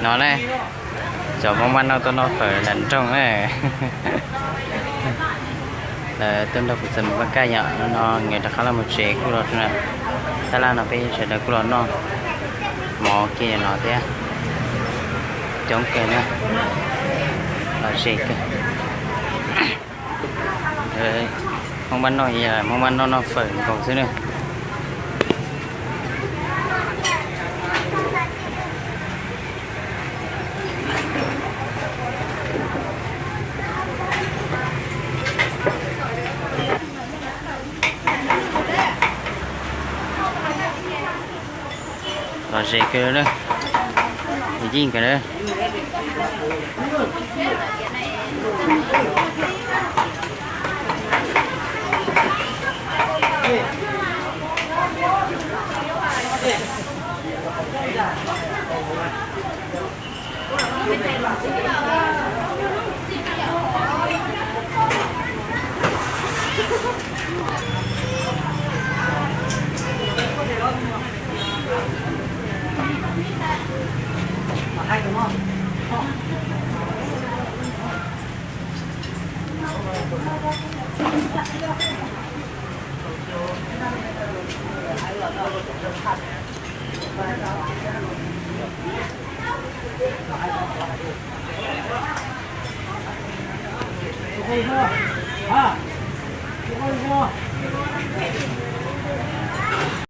No ne, cov Hmoob Vaj Noj tuaj noj fawm nram nroog ne. Lawv tuaj nrog kuv txawm mus kaj kaj yom, no nkawd rov qab los mus tsev kuj los na. Tab laj no peb sawv daws kuj los noj mov kiag no thiab. Coob kawg na, los ze kawg. Hmoob Vaj Noj, Hmoob Vaj Noj noj fawm nkaus xwb na. Los ze kawg na, yeej kawg na.